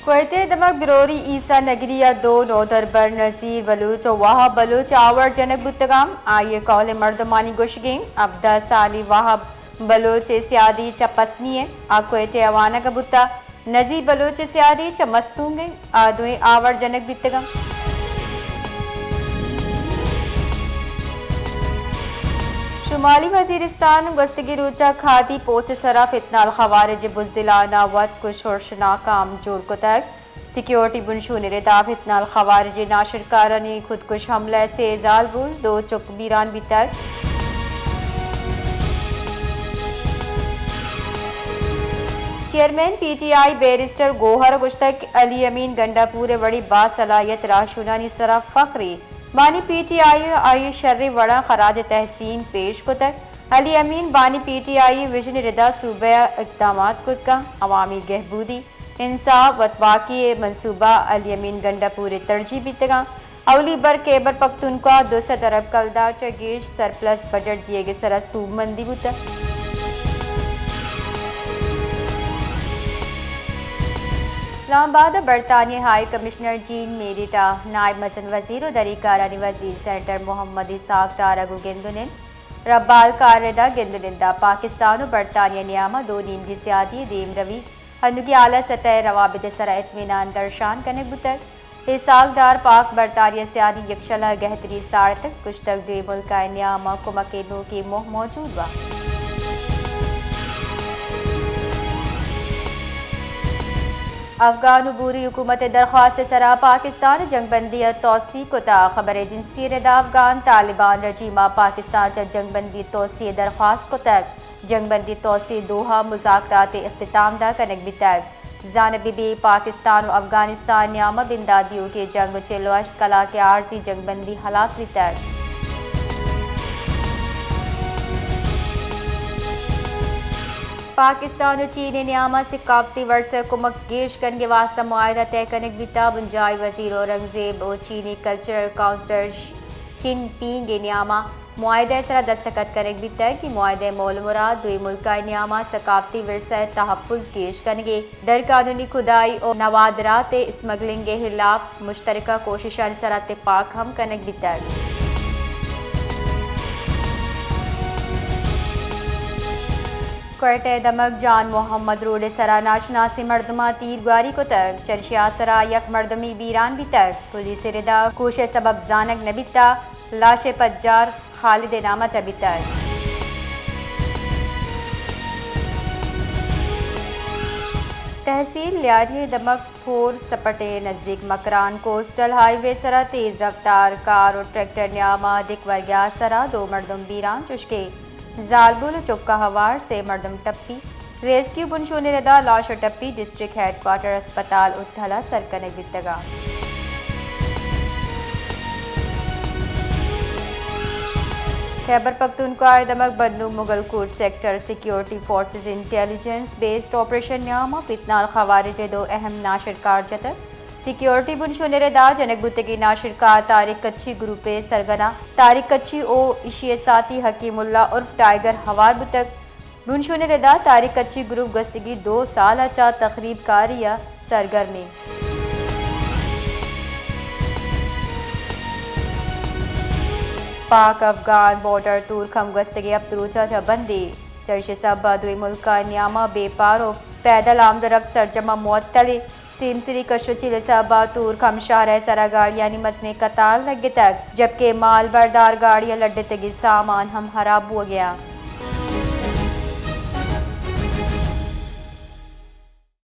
کوئٹہ ءِ دمگ بروری عیسی نگری ءَ دو نودربر نذیر بلوچ ءُ وہاب بلوچ آوار جنگ بوتگاں۔ آئی ءِ کہول ءِ مردمانی گوشگ اِنت، ہبدہ سالی وہاب بلوچ ءِ سیادی چہ پسنی ءَ آ کوئٹہ ءَ وانگ ءَ بوتگ۔ نذیر بلوچ ءِ سیادی چہ مستونگ ءَ آ دوئیں آوار جنگ بیتگاں۔ شمالی وزیرستان گوستگیں روچ ءَ کھادی پوسٹ ءِ سرا فتنہ الخوارج ءِ بزدلان ءَ وت کش ءُ شناک ءَ ہم جوڑ کتگ۔ سیکیورٹی بنشون ءِ ردا فتنہ الخوارج ءِ ناشرکارانی خودکش حملہ ءَ سے زالبول، دو چک بیران بیتگ۔ Chairman P T I barrister Gohar ءَ گوشتگ کہ علی امین گنڈا پور ءِ وڑیں باصلاحیت راہشونانی سرا فخرے۔ بانی پی ٹی آئی ءَ آئی ءِ شریں وڑاں خراج تحسین پیش کتگ۔ علی امین بانی پی ٹی آئی ءِ وژن ءِ ردا صوبہ ءَ اقدامات کت کنت، عوامی گہبودی، انصاف، وتواکی ءِ منصوبہ علی امین گنڈا پور ءِ ترجیح بیتگاں۔ اولی بر خیبر پختونخوا ءَ دو سد ارب کلدار چہ گیش سرپلس بجٹ دیگ ءِ سرا سوبمندی بوتگ۔ اسلام آباد ءَ برطانیہ ءِ ہائی کمشنر جین میریٹ ءَ نائب مزن وزیر ءُ دری کارانی وزیر سینیٹر محمد اسحاق ڈار ءَ گوں گند ءُ نند ربال کار ءِ ردا گند ءُ نند ءَ پاکستان ءُ برطانیہ ءِ نیام ءَ دو نیمگی سیادی ءِ دیمروی، ہندوکی اعلی سطح ءِ روابط ءِ سرا اطمینان درشان کنگ بوتگ۔ اسحاق ڈار پاک برطانیہ سیادی یکشل ءَ گہتری ساڑتگ، گوشتگ دوئیں ملکانی نیام ءَ کمک ءِ نوکیں موہ موجود بنت۔ افغان عبوری حکومت ءِ درخواست ءِ سرا پاکستان ءَ جنگبندی ءَ توسیع کتگ۔ خبر ایجنسی ءِ ردا افغان طالبان رژیم ءَ پاکستان ءَ چہ جنگبندی توسیع ءِ درخواست کتگ۔ جنگبندی توسیع ءِ دوحہ ءَ مذاکرات ءِ اختتام دات کنگ بیتگ۔ زانگ بہ بیت پاکستان ءُ افغانستان ءِ نیام ءَ بندات دیوکیں جنگ ءُ چل ءُ ہشت کلاک ءِ عارضی جنگبندی ہلاس بیتگ۔ پاکستان ءُ چین ءِ نیام ءَ ثقافتی ورثہ ءِ کمک گیش کنگ ءِ واستہ معاہدہ طے کنگ بیتگ۔ بنجاہی وزیر اورنگزیب ءُ چینی کلچرل کونسلر شن پینگ ءِ نیام ءَ معاہدہ ءِ سرا دستخط کنگ بیتگ۔ اے معاہدہ ءِ مول ءُ مراد دوئیں ملکانی نیام ءَ ثقافتی ورثہ ءِ تحفظ گیش کنگ ءَ، درقانونی کھدائی ءُ نوادرات ءِ اسمگلنگ ءِ ہلاپ مشترکہ کوششانی سرا تپاک ہم کنگ بیتگ۔ کوئٹہ ءِ دمگ جان محمد روڈ ءِ سرا ناشناسیں مردماں تیرگواری کتگ، چریشی ءِ آسرا یک مردمے بیران بیتگ، پولیس ءِ ردا کوش ءِ سبب زانگ نہ بیتگ۔ لاش ءِ پجار خالد ءِ نام ءَ تبیتگ۔ تحصیل لیاری ءِ دمگ پھور سپٹ ءِ نزیک مکران کوسٹل ہائی وے ءِ سرا تیز رفتار کار ءُ ٹریکٹر ءِ نیام ءَ دکھ ورگ ءِ آسرا دو مردم بیران، چوشکہ زالبول ءُ چک ءَ ہوار سے مردم ٹپی۔ ریسکیو بنشون ءِ ردا لاش ءِ ٹپی ڈسٹرکٹ ہیڈ کوارٹر ہسپتال اتھل ءَ سر کنگ بیتگ۔ خیبر پختونخوا ءِ دمگ Bannu Mughal Kot sector security forces intelligence based operation ءِ نیام ءَ فتنہ الخوارج ءِ دو اہم ناشرکار جتگ۔ سیکیورٹی بنشون ءِ ردا جنگ بوتگیں ناشرکار طارق کچھی گروپ ءِ سرگنا طارق کچھی ءُ ایشی ءِ ساتھی حکیم اللہ عرف ٹائیگر ہوار بوتگ۔ بنشون ءِ ردا طارق کچھی گروپ گوستگیں دو سال ءَ چہ تخریب کاری ءَ سرگرم اِنت۔ پاک افغان بارڈر تورکھم گوستگیں ہپت روچ ءَ چہ بند اِنت۔ چریشی ءِ سبب ءَ دوئیں ملکانی نیام ءَ بیپار ءُ پیدل آمد ءُ رپت سرجم ءَ معطل اِنت۔ سیمسری کشوچیل ءِ سبب ءَ تورکھم شہر ءِ سرا گاڑیانی مزنیں قطار لگتگ، جبکہ مال بردار گاڑی ءِ لڈتگیں سامان ہم ہراب بوگ ءَ اَنت۔